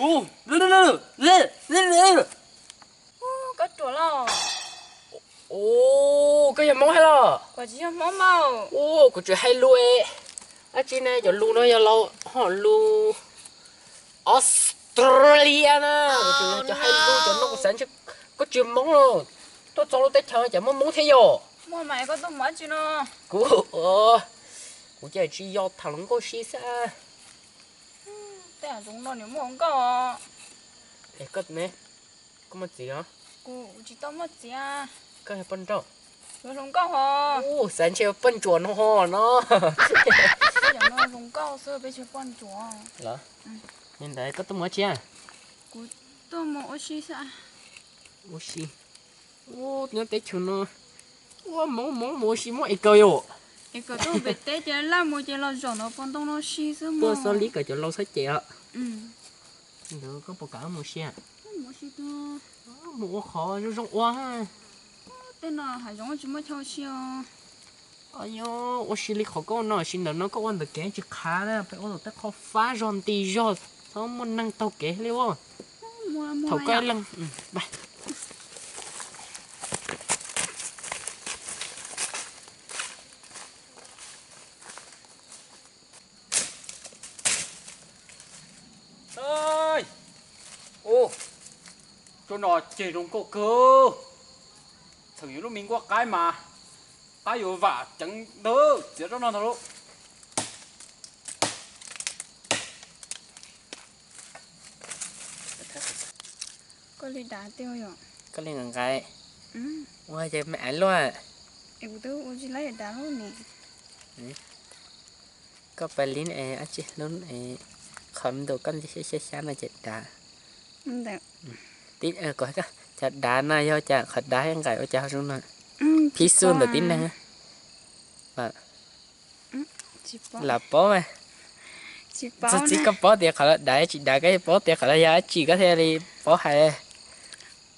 Ub, koj ruam los? Ub, koj yog Hmoob hab los? Kuv tsis yog Hmoob mas. Ub, kuv tsis hais lus. Dab tsi ne, cov lus no yog lus, ho lus Australia na. Kuv tsis yog cov hais lus cov no, kuv xav ntshe koj tsis Hmoob los. Tuaj txog lub teb chaws cas muaj Hmoob thiab yom? Muaj mas koj tuaj mus dab tsi no? Kuv, kuv ces tsis yog tham hluas nkauj si xwb. Tej hav zoov no nws muaj hluas nkauj. Koj ne, koj muaj txiv los? Kuv tsis tau muaj txiv. Koj yog poj nrauj? Kuv hluas nkauj hos. Ub, xav ntshe poj ntsuam no ho no. Cov no hluas nkauj xwb, peb tsis poj ntsuam. Los, yog ntawd koj tuaj mus dab tsi? Kuv tuaj mus ua si xwb. Ua si? Ub, nyob teb chaws no ua Hmoob, Hmoob mus ua si Hmoob es kawg yom. Es kom tuaj pem teb ces laj mus ces los zaum ntawm pob ntoo no si xwb. Tuaj xyov li kom cov laus txhob cem os. Ntawd koj puas kam mus si? Mus ua qhov zoo zoo ua. Tej no hav zoov tsis muaj chaw ua si os. Yog ua si li qhov koj ua no, sim ntawm no koj ua ntawm kev tsis qhav na, peb ua ntawm tej qhov fab zog nti zog, txhob muaj neeg taug kev li ua. Thaum koj leej Ub, tsob no ceg zoo nkauj kawg. Txheem yuav lub me nkuaj qaib mas, qaib yuav vam ceev ntawd, txiav tsob no ntag lauj. Koj li dav tiag yom? Koj li nqaim nqaim. Ua ces me aiv luaj. Es kuv twb ua tsis laib dav lub ni. Koj pais li dab tsi hlub, qhov ntu koj xyab xyab no ces dav. Cov dav no yog cas qhov dav nqaim ua cas ho zoo no? Phib xub ntawm tib neeg. Lam paub mas. Txog txij koj paub tias qhov lawv dav tsis dav, koj paub tias qhov lawv yog dab tsi koj thiaj li paub hais.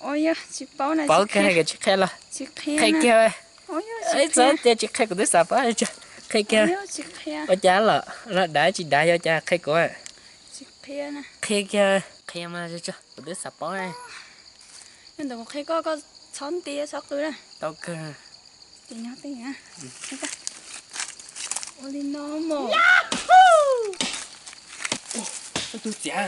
Paub kawg, tsis qhia los? Qhia kiag. Txhob tias tsis qhia, kuv twb xav paub. Qhia kiag. Ua cas los, lawv dav tsis dav yog cas, qhia kuv. Qhia kiag, qhia mas, kuv twb xav paub. Ntawd kuv qhia koj, koj txhob nti txhob qw na. Tau kawg. Ua li no mas. Tus txiav.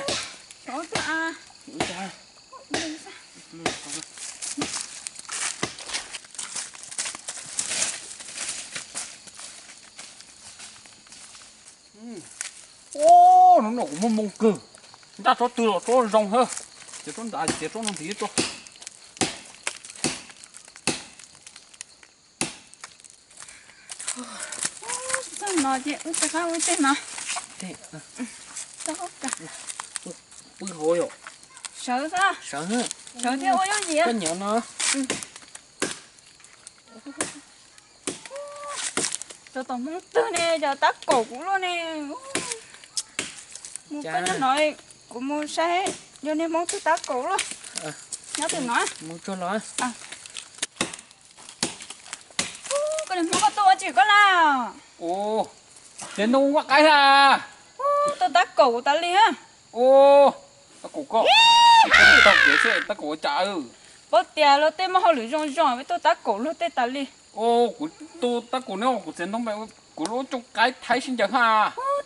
Ub, hnub no kuv muaj moo kawg, nraj tsob twg los tsob zoo hab, ces tsob nrad ces tsob no ntxiv tso. Txog no ces wb rov qab ua tej no. Pw hauv yom. Sawv xwb, sawv thiab ua yooj yim. Koj nyiam no. Cov tom Hmoob twg ne, cov tab kaum kuv luaj ne. Mus koj nyob no, kuv mus saib yog niag Hmoob twg tab kaum luaj. Nyob twg no? Koj niag Hmoob koj tuaj ua tsi koj na? Ces nws ua qaib na. Tuaj tab kaum kuv tas li. Tab kaum koj, tab kaum ua cas? Paub tias luag tej muaj hauj lwm zoo zoo, tuaj tab kaum luag tej tas li. Kuv tuaj tab kaum neb, kuv txiav ntoo, kuv lub cooj qaib thaib sib ncaws ha.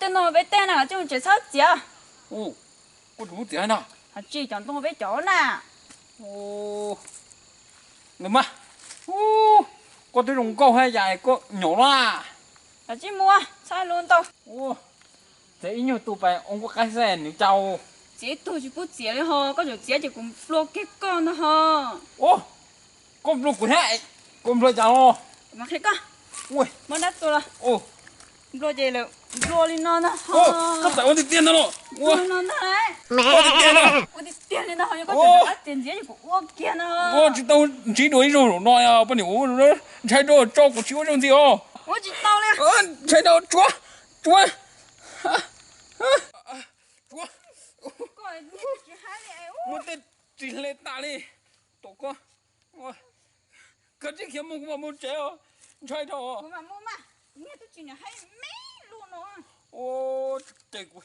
Tej no peb tej na, tseem tseem txhob txiav. Koj tsis muab txiav na. Hais tsis cov ntoo peb cov na. Nws mas, koj twb zoo nkauj hab yam koj nyom na. Koj tsis muab txhob lub ntau. Txiav ib nyuag tus pais ua nkuaj qaib xwb nws cas. Txiav ib tug tsis pub txiav li ho, koj tseem txiav ces kuv nplua kiag koj ntag ho. Koj nplua kuv thiab, kuv nplua cas os? Mas qhia koj. Muab dab txua los. Nplua ces lawm, nplua li no ntag ho. Koj txawm ua tiag tiag ntag los. Ua li no ntag. Ua tiag tiag li ntag ho, yog koj tseem rov qab txiav ntxiv ces kuv ua kiag ntag. Ua tsis tau ntsib dua ib zaug no poj niam, ntshai dua tso kuv tsis ua zaug ntxiv os. Ua tsis tau li. Ntshai dua, tsuav, tsuav. Muab tej ris hle tas li. Tom koj, koj tsis khiav mus kuv mam mus tsev os. Ntshai dhau. Kuv mam mus mas, niag tub tsis nws hais me lus no. Ua ces kuv,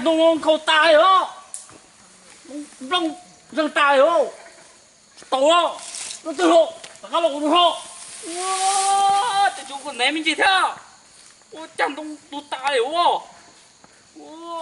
ntoo no nkhaus tas li os. Nplooj zeeg tas li os. Tsis tau los, no twg los, rov qab los kuv tus hlo. Ua, ces tsuas kuv nev me ntsis thiab. Ua cas ntoo tu tas li os. Ua,